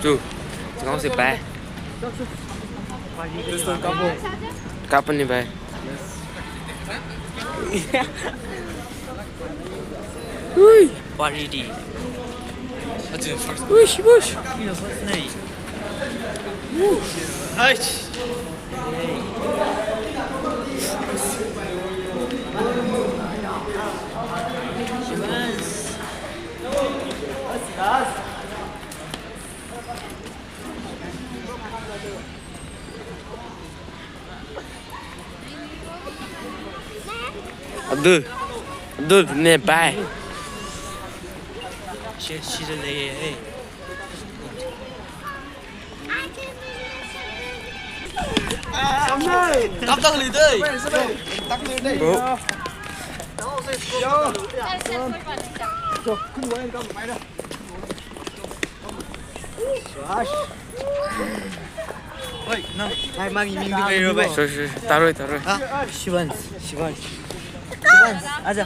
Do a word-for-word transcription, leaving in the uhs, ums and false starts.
Two. Kau si pai. Kapan ni pai? Ui. Party. What's your first? Whoosh, whoosh. Your first name. Whoosh. Nice. Abdul. Abdul, ne, bye. She, she's a lady, hey. ꯀꯥꯞꯇꯪ ꯂꯩꯗꯩ꯫ ꯀꯥꯞꯇꯪ ꯂꯩꯗꯩ꯫ Bro. ꯍꯣꯏ, ꯅꯪ꯫ ꯚꯥꯏ, ꯃꯥꯒꯤ ꯃꯤꯡꯗꯤ ꯀꯩꯔꯣ, ꯚꯥꯏ? ꯁꯣꯔꯤ, ꯁꯣꯔꯤ, ꯇꯥꯔꯣꯏ, ꯇꯥꯔꯣꯏ꯫ ꯍꯥ? ꯁꯤꯕꯟꯁ, ꯁꯤꯕꯟꯁ꯫ ꯁꯤꯕꯟꯁ, ꯑꯖꯥ꯫